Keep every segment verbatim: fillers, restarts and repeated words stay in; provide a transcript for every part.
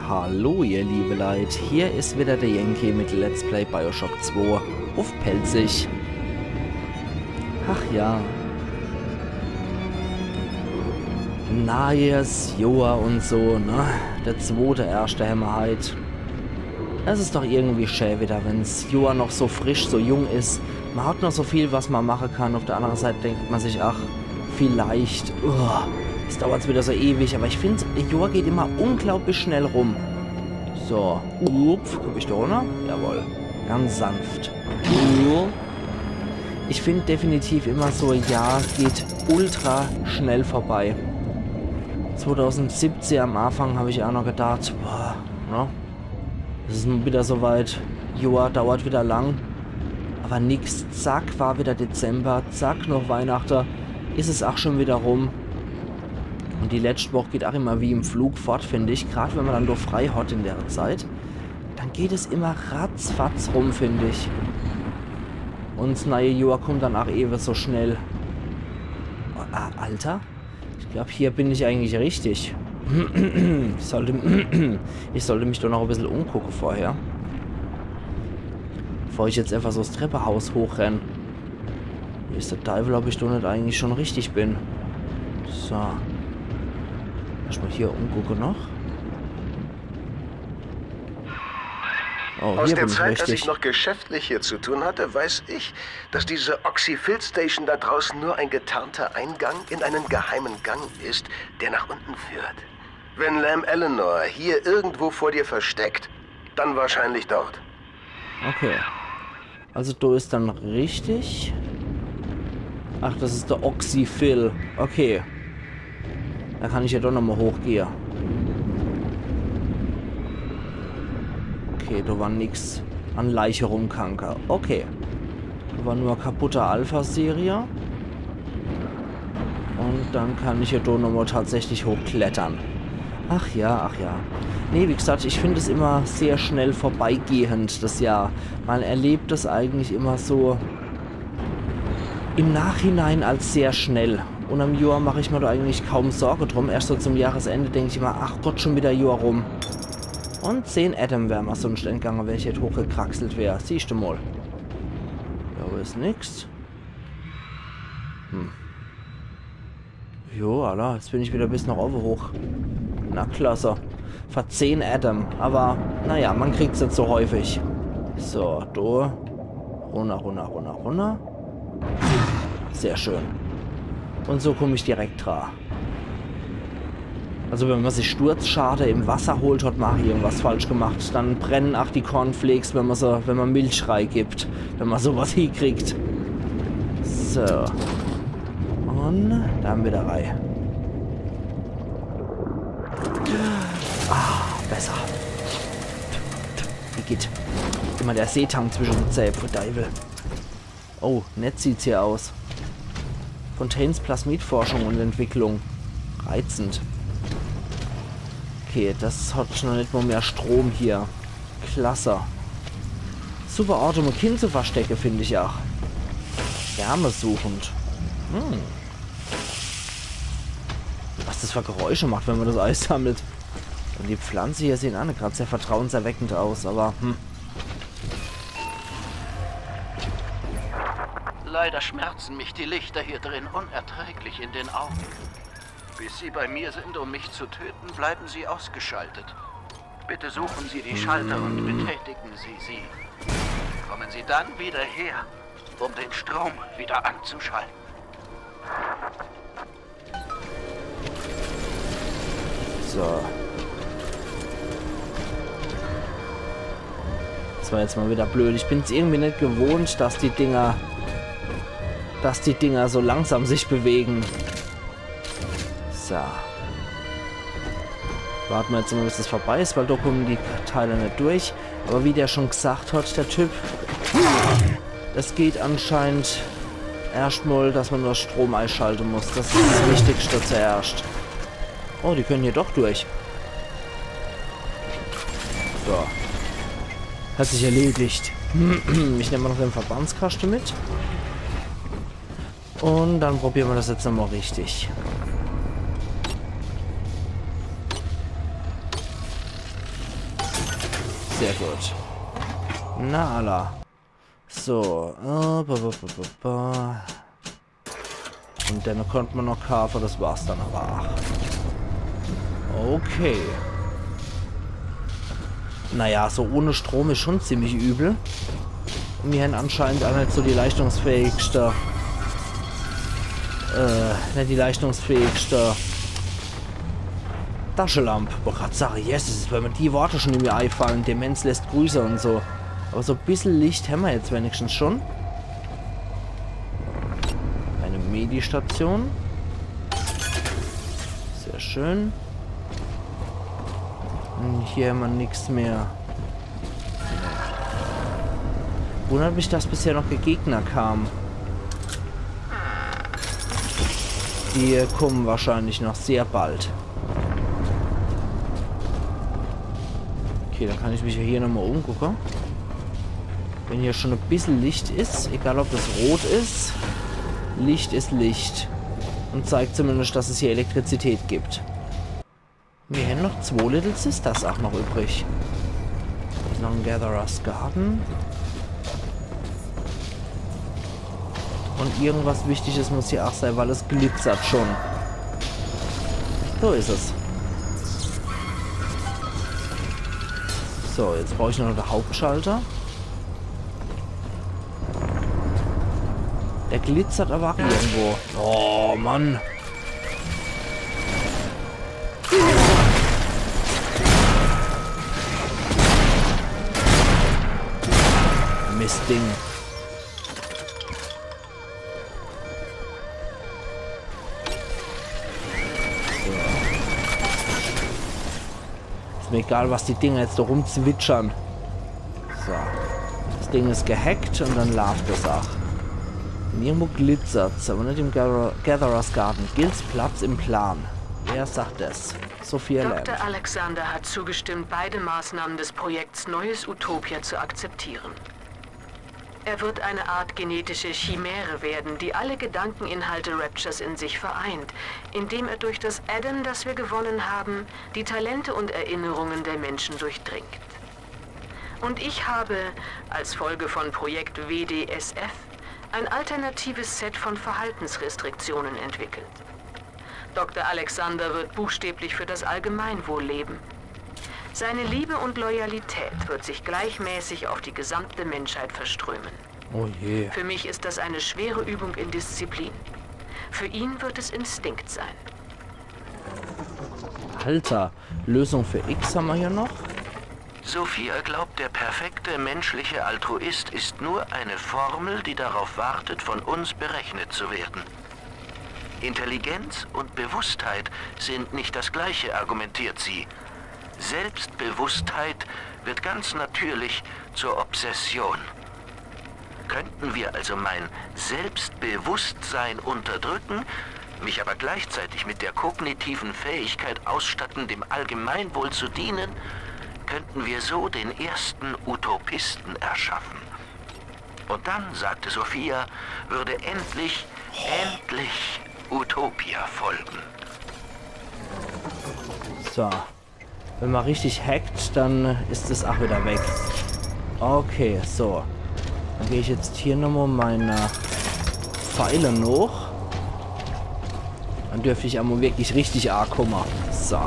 Hallo ihr liebe Leit, hier is wieder der Yankee mit Let's Play Bioshock zwei uff Pälzisch. Ach ja. Neies Johr un so, ne? Der zwote erschte hämmer heit. Es is doch irgendwie schä wieder, wenn's Johr noch so frisch, so jung is. Mer hat noch so viel, was mer mache kann. Uff der annere Seit denkt mer sich, ach, vielleicht. Uah, es dauert wieder so ewig, awwer ich find, e Johr geht immer unglaublich schnell rum. So, ups, kumm ich do runner? Jawohl, ganz sanft. Ich find definitiv immer so, e Johr geht ultra schnell vorbei. Zwotausendsiebzehn am Anfang hab ich ach noch gedacht, boah, ne? Es is nu wieder so weit. Johr dauert wieder lang. Awwer nix, zack, war wieder Dezember, zack, noch Weihnachte, is es ach schon wieder rum. Un die letscht Woch geht ach immer wie im Flug fort, find ich. Grad wenn mer dann doch frei hat in der Zeit, dann geht es immer ratzfatz rum, find ich. Un s neie Johr kummt dann ach ewe so schnell. Ah, Alter. Ich glaub, hier bin ich eigentlich richtig. Ich sollte, ich sollte mich doch noch e bissel umgucke vorher. Bevor ich jetzt einfach so s Treppehaus hochrenn. Weeß de Deiwel, ob ich do net eigentlich schon richtig bin. So. Erschtmol hier umgucke noch. Oh, aus der Zeit, als ich noch geschäftlich hier zu tun hatte, weiß ich, dass diese Oxyphil-Station da draußen nur ein getarnter Eingang in einen geheimen Gang ist, der nach unten führt. Wenn Lam Eleanor hier irgendwo vor dir versteckt, dann wahrscheinlich dort. Okay. Also do is dann richtig. Ach, das is der Oxyphil. Okay. Do kann ich ja doch nochmol hochgehe. Okay, do war nix an Leiche rumkanker. Okay. Do war nur kaputter Alpha-Serie. Un dann kann ich ja do nochmol tatsächlich hochklettere. Ach ja, ach ja. Nee, wie gesagt, ich find es immer sehr schnell vorbeigehend, das Johr. Man erlebt es eigentlich immer so im Nachhinein als sehr schnell. Un am Johr mach ich mer do eigentlich kaum Sorge drum. Erscht so zum Jahresende denk ich immer, ach Gott, schon wieder Johr rum. Un zehn Adam wär mer sunscht entgange, wenn ich net hochgekraxelt wär. Siehscht du mol. Do is nix. Hm. Jo, alla, jetzt bin ich wieder bis noch owwe hoch. Na klasse. Für zehn Adam. Awwer, naja, man kriegt's net so häufig. So, do. Runner, runner, runner, runner. Sehr schön. Un so kumm ich direkt dra. Also wenn man sich Sturzschade im Wasser holt, hat man irgendwas falsch gemacht. Dann brennen ach die Cornflakes, wenn man so, wenn man Milch reigibt, wenn man sowas hiekriegt. So. Un dann wieder rei. Ah, besser. Igitt. Immer der Seetang zwischen de Zäh, pfui Deiwel. Oh, nett sieht's hier aus. Fontaines Plasmidforschung und Entwicklung. Reizend. Okay, das hat noch net mol mehr Strom hier. Klasse. Super Ort, um e Kind zu verstecke, find ich ach. Wärmesuchend. Hm. Was das für Geräusche macht, wenn man das Eis sammelt. Und die Pflanze hier sehen ach net grad sehr vertrauenserweckend aus, aber hm. Leider schmerzen mich die Lichter hier drin unerträglich in den Augen. Bis sie bei mir sind, um mich zu töten, bleiben sie ausgeschaltet. Bitte suchen Sie die Schalter und betätigen Sie sie. Kommen Sie dann wieder her, um den Strom wieder anzuschalten. So. Das war jetzt mal wieder blöd. Ich bin's irgendwie net gewohnt, dass die Dinger, dass die Dinger so langsam sich bewegen. So. Warten wir jetzt mal, bis das vorbei ist, weil da kommen die Teile net durch. Aber wie der schon gesagt hat, der Typ, es geht anscheinend erscht mal, dass man nur Strom einschalte muss. Das ist das Wichtigste zuerscht. Oh, die können hier doch durch. So. Hat sich erledigt. Ich nehme mal noch den Verbandskaste mit. Und dann probieren wir das jetzt nochmal richtig. Sehr gut. Na, alla. So. Äh, ba, ba, ba, ba, ba. Un dann konnt ma noch kaafe, des war's dann awwer ach. Okay. Naja, so ohne Strom is schon ziemlich übel. Un mir hän anscheinend ach net so die leistungsfähigste, äh, net die leistungsfähigste Taschelamp. Wollt grad sage, yes, es is, wenn mer die Worte schon irgendwie eifallen, Demenz lässt grüße un so. Awwer so bissel Licht hämmer jetzt wenigstens schon. Eine Medi-Station. Sehr schön. Un hier hämmer nix mehr. Wundert mich, dass bisher noch kee Gegner kam. Die kommen wahrscheinlich noch sehr bald. Okay, dann kann ich mich ja hier nochmal umgucke. Wenn hier schon e bissel Licht is, egal ob des rot is, Licht is Licht. Un zeigt zumindest, dass es hier Elektrizität gibt. Mir hän noch zwo Little Sisters ach noch übrig. Do is noch en Gatherer's Garden. Un irgendwas Wichtiges muss hier ach sei, weil es glitzert schon. So is es. So, jetzt brauch ich nur noch de Hauptschalter. Der glitzert awwer ach irgendwo. Oh, Mann. Mistding. So. Is mir egal, was die Dinger jetzt do rumzwitschern. So. Des Ding is gehackt un dann laaft des ach. Un irgendwo glitzert's, awwer net im Gather Gatherer's Garden. Gills Platz im Plan. Wer sagt des? Sophia Lamb. Doktor Alexander hat zugestimmt, beide Maßnahmen des Projekts Neues Utopia zu akzeptieren. Er wird eine Art genetische Chimäre werden, die alle Gedankeninhalte Raptures in sich vereint, indem er durch das Adam, das wir gewonnen haben, die Talente und Erinnerungen der Menschen durchdringt. Und ich habe, als Folge von Projekt W D S F, ein alternatives Set von Verhaltensrestriktionen entwickelt. Doktor Alexander wird buchstäblich für das Allgemeinwohl leben. Seine Liebe und Loyalität wird sich gleichmäßig auf die gesamte Menschheit verströmen. Oh je. Für mich ist das eine schwere Übung in Disziplin. Für ihn wird es Instinkt sein. Alter, Lösung für X hämmer hier noch. Sophia glaubt, der perfekte menschliche Altruist ist nur eine Formel, die darauf wartet, von uns berechnet zu werden. Intelligenz und Bewusstheit sind nicht das Gleiche, argumentiert sie. Selbstbewusstheit wird ganz natürlich zur Obsession. Könnten wir also mein Selbstbewusstsein unterdrücken, mich aber gleichzeitig mit der kognitiven Fähigkeit ausstatten, dem Allgemeinwohl zu dienen, könnten wir so den ersten Utopisten erschaffen. Und dann, sagte Sophia, würde endlich, endlich Utopia folgen. So. Wenn ma richtig hackt, dann is es ach wieder weg. Okay, so. Dann geh ich jetzt hier nochmal meine Pfeile noch. Dann dürft ich emol wirklich richtig aakomme. So.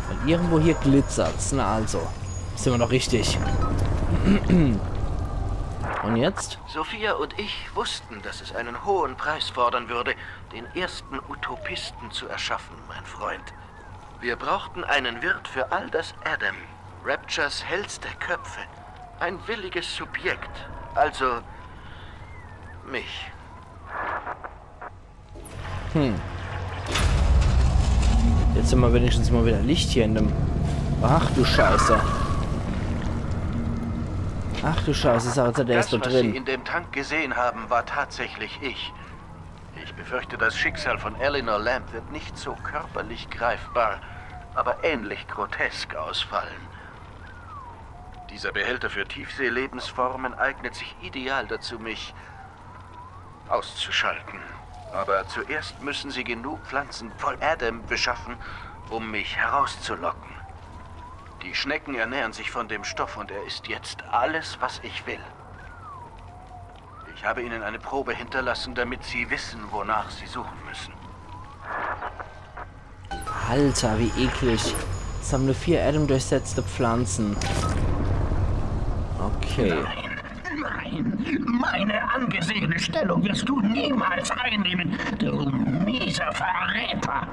Und irgendwo hier glitzert's. Na also. Sin ma doch richtig. Und jetzt? Sophia und ich wussten, dass es einen hohen Preis fordern würde, den ersten Utopisten zu erschaffen, mein Freund. Wir brauchten einen Wirt für Aldous Adam, Raptures hellste Köpfe. Ein williges Subjekt, also mich. Hm. Jetzt hämmer wenigstens mal wieder Licht hier in dem. Ach du Scheiße. Ach du Scheiße, is er jetzt, der is da drin. Das, was Sie in dem Tank gesehen haben, war tatsächlich ich. Ich befürchte, das Schicksal von Eleanor Lamb wird nicht so körperlich greifbar, aber ähnlich grotesk ausfallen. Dieser Behälter für Tiefseelebensformen eignet sich ideal dazu, mich auszuschalten. Aber zuerst müssen Sie genug Pflanzen voll Adam beschaffen, um mich herauszulocken. Die Schnecken ernähren sich von dem Stoff und er ist jetzt alles, was ich will. Ich habe Ihnen eine Probe hinterlassen, damit Sie wissen, wonach Sie suchen müssen. Alter, wie eklig. Sammle vier Adam-durchsetzte Pflanzen. Okay. Nein, nein, meine angesehene Stellung wirst du niemals einnehmen, du mieser Verräter.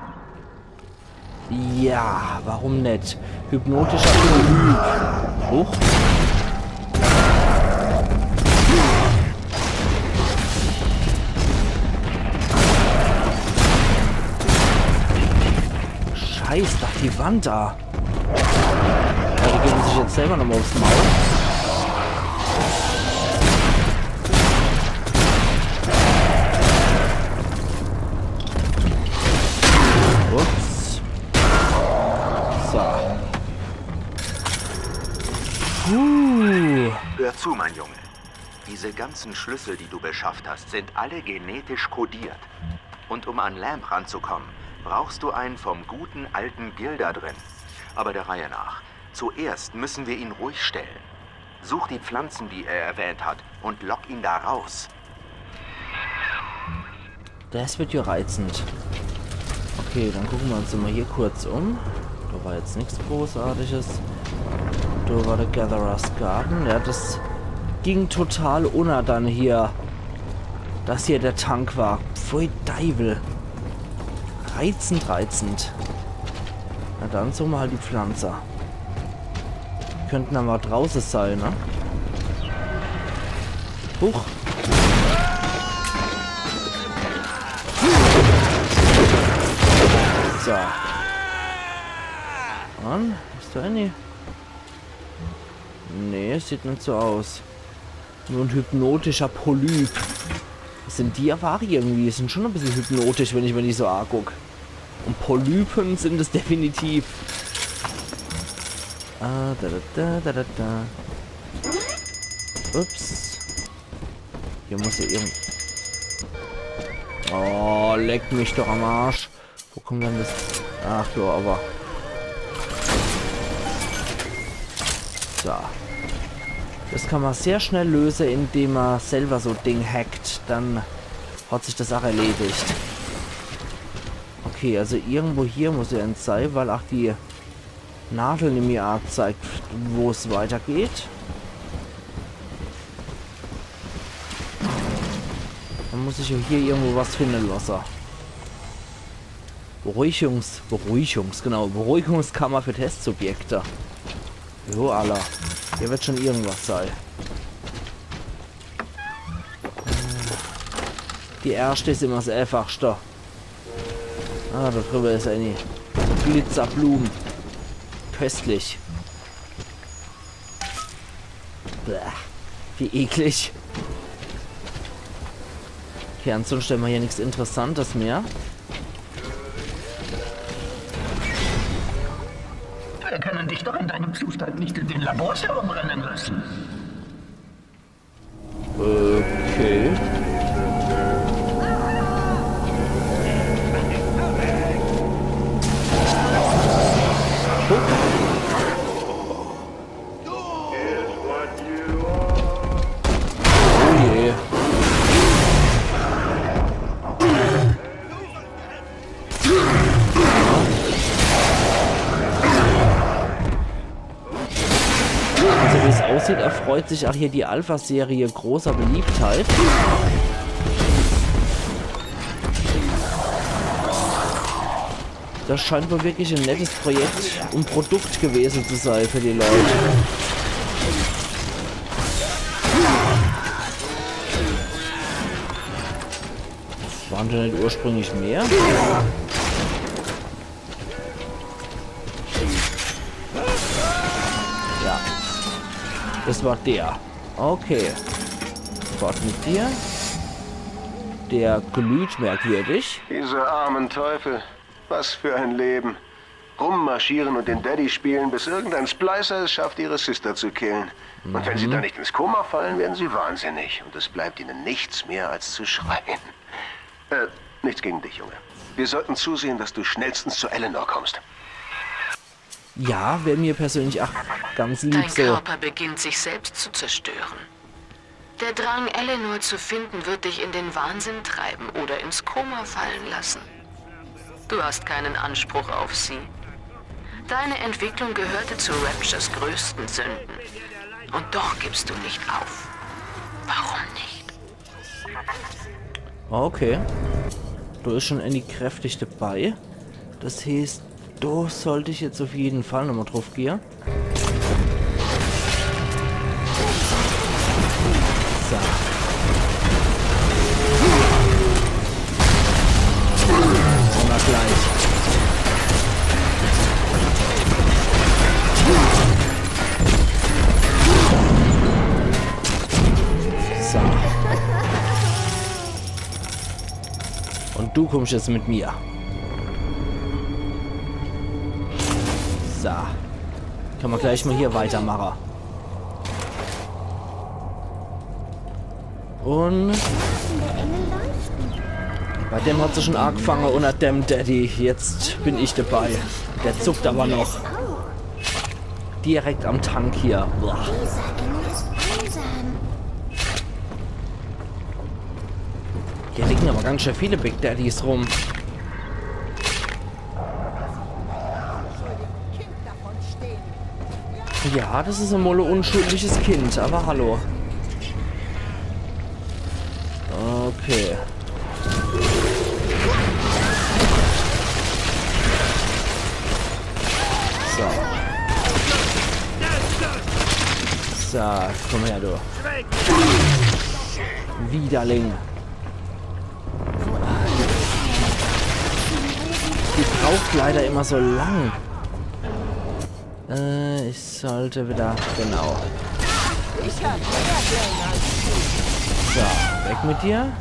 Ja, warum net? Hypnotischer Polyp. Huch. Scheiß doch die Wand a. Ja, die geben sich jetzt selber nochmal aufs Maul. Ups. So. Puh. Hör zu, mein Junge. Diese ganzen Schlüssel, die du beschafft hast, sind alle genetisch kodiert. Und um an Lamb ranzukommen, brauchst du einen vom guten alten Gilder drin. Aber der Reihe nach. Zuerst müssen wir ihn ruhig stellen. Such die Pflanzen, die er erwähnt hat, und lock ihn da raus. Das wird ja reizend. Okay, dann gucken wir uns mal hier kurz um. Da war jetzt nichts Großartiges. Da war der Gatherer's Garden. Ja, das ging total unner dann hier. Dass hier der Tank war. Pfui Deiwel. Reizend, reizend. Na dann suchen wir halt die Pflanze. Könnten aber draußen sein, ne? Huch. So. Und? Ist da eine? Nee, sieht nicht so aus. Nur ein hypnotischer Polyp. Sind die aber auch irgendwie, sind schon ein bisschen hypnotisch, wenn ich mir die so anguck. Und Polypen sind es definitiv. Ah, da, da, da, da, da, da. Ups. Hier muss ja irgend... Oh, leck mich doch am Arsch. Wo kommt denn das? Ach ja, aber... So. Das kann man sehr schnell lösen, indem man selber so Ding hackt. Dann hat sich das auch erledigt. Okay, also irgendwo hier muss ja eins sein, weil auch die Nadel mir anzeigt, wo es weitergeht. Dann muss ich ja hier irgendwo was finden lassen. Beruhigungs-, Beruhigungs-, genau, Beruhigungskammer für Testsubjekte. Jo, alla. Hier wird schon irgendwas sein. Die erste ist immer das Einfachste. Ah, da drüber ist eine Glitzerblume. Köstlich. Bäh, wie eklig. Okay, ansonsten haben wir hier nichts Interessantes mehr. Wir können dich doch in deinem Zustand nicht in den Labors herumrennen lassen. Okay. Oh je. Also wie es aussieht, erfreut sich auch hier die Alpha-Serie großer Beliebtheit. Das scheint wohl wirklich ein nettes Projekt und Produkt gewesen zu sein für die Leute. Waren da nicht ursprünglich mehr? Ja. Das war der. Okay. Fort mit dir. Der glüht merkwürdig. Diese armen Teufel. Was für ein Leben. Rummarschieren und den Daddy spielen, bis irgendein Splicer es schafft, ihre Sister zu killen. Und wenn sie dann nicht ins Koma fallen, werden sie wahnsinnig. Und es bleibt ihnen nichts mehr, als zu schreien. Äh, Nichts gegen dich, Junge. Wir sollten zusehen, dass du schnellstens zu Eleanor kommst. Ja, wär mir persönlich ach ganz lieb. Dein so. Körper beginnt, sich selbst zu zerstören. Der Drang, Eleanor zu finden, wird dich in den Wahnsinn treiben oder ins Koma fallen lassen. Du hast keinen Anspruch auf sie. Deine Entwicklung gehörte zu Raptures größten Sünden. Und doch gibst du nicht auf. Warum nicht? Okay. Do is schon äni kräftig dabei. Das heeßt, do sollt ich jetzt auf jeden Fall nochmal drauf gehe. So. Sehn mer gleich. So. Und du kommst jetzt mit mir. So. Kann mer gleich mal hier weitermache. Und bei dem hat se schon agefange, unter dem Daddy. Jetzt bin ich dabei. Der zuckt aber noch. Direkt am Tank hier. Boah. Dieser Engel ist einsam. Hier liegen aber ganz schön viele Big Daddies rum. Ja, das is emol e unschuldiges Kind, aber hallo. Okay. So. So, komm her, du. Widerling. Die braucht leider immer so lang. Äh, ich sollte wieder, genau. So, weg mit dir.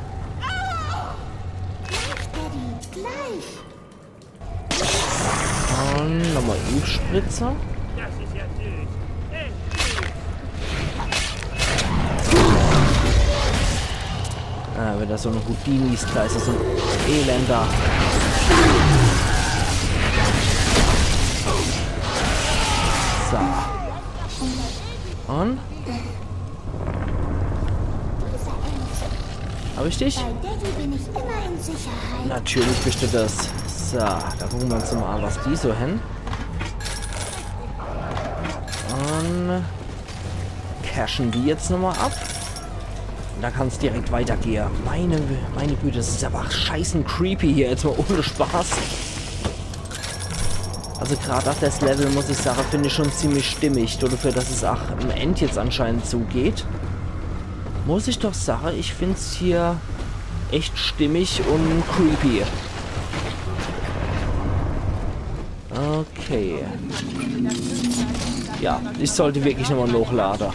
Und nochmal Impfspritze. Ah, wieder so ein Houdini-Slicer, so ein elender. So. Und? Hab ich dich? Bei Daddy bin ich immer in Sicherheit. Natürlich bist du das. So, da gucken wir uns mal an, was die so haben. Und cashen die jetzt nochmal ab. Und da kann's direkt weitergehen. Meine, meine Güte, das ist aber scheißen creepy hier, jetzt mal ohne Spaß. Also gerade auch das Level, muss ich sagen, finde ich schon ziemlich stimmig. Dafür, dass es auch am End jetzt anscheinend zugeht, muss ich doch sagen, ich find's hier echt stimmig und creepy. Okay. Ja, ich sollte wirklich nochmal nochlade.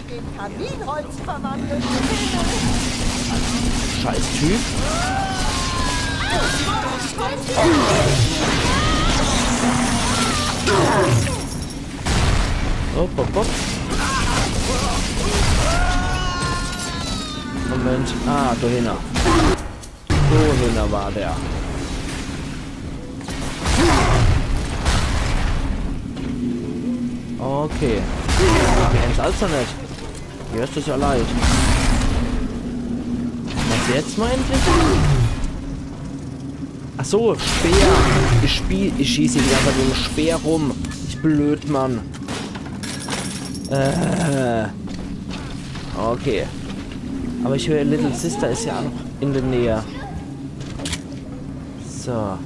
Scheiß Typ. Hopp, hopp, hopp. Moment. Ah, da hinten. So, so, da war der. Okay. Mir hätt's also net. Mir is das ja leid. Was jetzt mal endlich? Ach so, Speer. Ich spiel, ich schieß hier die ganze Zeit mit dem Speer rum. Ich blöd, Mann. Äh. Okay. Aber ich höre, Little Sister is ja auch noch in der Nähe. So.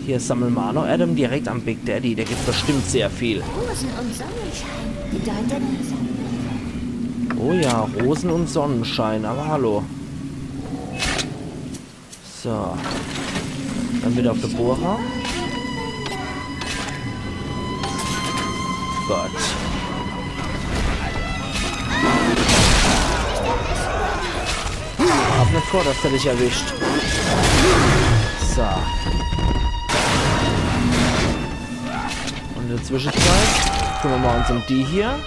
Hier sammeln wir noch Adam direkt am Big Daddy. Der gibt bestimmt sehr viel. Rosen und Sonnenschein bedeutet. Oh ja, Rosen und Sonnenschein. Aber hallo. So. Dann wieder auf die Bohrer. Gott. Hab net vor, dass der dich erwischt. So. Und in der Zwischenzeit kümmern wir uns um die hier.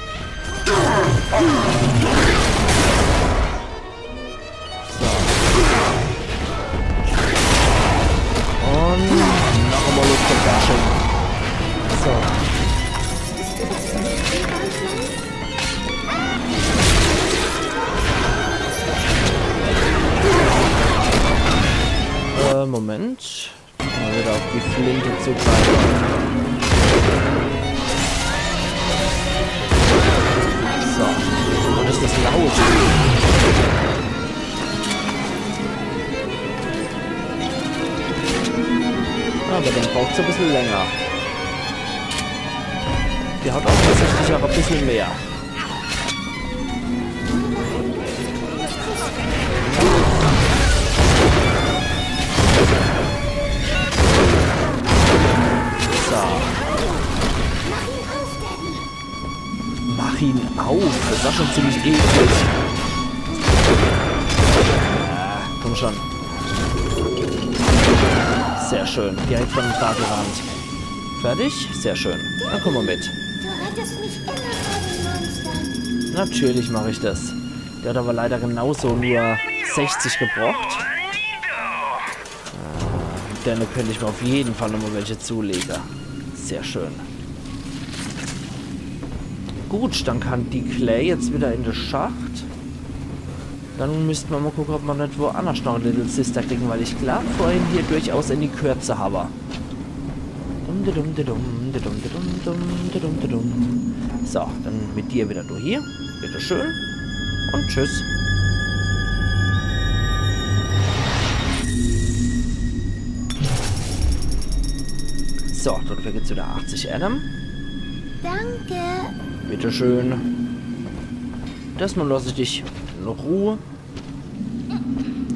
So. Moment. Mal wieder auf die Flinte zugreifen. So. Und ist das laut? Aber dann braucht's ein bisschen länger. Die hat offensichtlich auch ein bisschen mehr. So. Mach ihn auf! Das war schon ziemlich eklig. Ah, komm schon. Sehr schön. Direkt von dem Drache gerannt. Fertig? Sehr schön. Dann komm mal mit. Du rettest mich immer vor den Monstern. Natürlich mache ich das. Der hat aber leider genauso nur sechzig gebraucht. Äh, mit denne könnte ich mir auf jeden Fall nochmal welche zulege. Sehr schön. Gut, dann kann die Claire jetzt wieder in de Schacht. Dann müsste mer mal gucke, ob mer net woanders noch e Little Sister kriegen, weil ich glaub, vorhin hier durchaus in die Kürze habe. Dum, di dum, di dum, di dum, di dum, dum, di dum, di dum. So, dann mit dir wieder durch hier. Bitteschön. Und tschüss. So, dann geht's wieder achtzig Adam. Danke. Bitteschön. Desmond lass ich dich in Ruhe.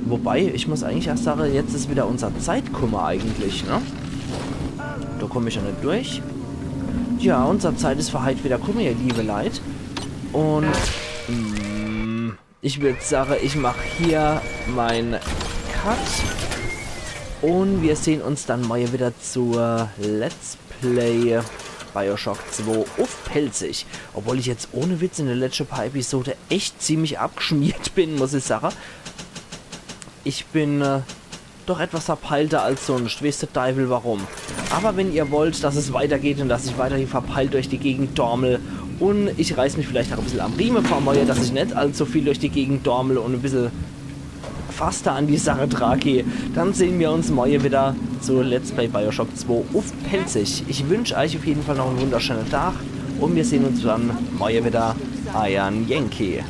Wobei, ich muss eigentlich erst sagen, jetzt ist wieder unser Zeitkummer eigentlich, ne? Da komme ich ja nicht durch. Ja, unser Zeit ist für heute wieder kumme, ihr liebe Leit. Und mm, ich würde sagen, ich mache hier mein Cut. Und wir sehen uns dann morgen wieder zur Let's Play Bioshock zwei auf Pälzisch. Obwohl ich jetzt ohne Witz in der letzten paar Episode echt ziemlich abgeschmiert bin, muss ich sagen. Ich bin äh, doch etwas verpeilter als sonst. Weiß der Teufel warum. Aber wenn ihr wollt, dass es weitergeht und dass ich weiterhin verpeilt durch die Gegend dormel und ich reiß mich vielleicht auch ein bisschen am Riemen vor morgen, dass ich nicht allzu viel durch die Gegend dormel und ein bisschen faster an die Sache dran gehe, dann sehen wir uns morgen wieder zu Let's Play Bioshock zwei auf Pälzisch. Ich wünsche euch auf jeden Fall noch einen wunderschönen Tag und wir sehen uns dann morgen wieder. Euer Yankee.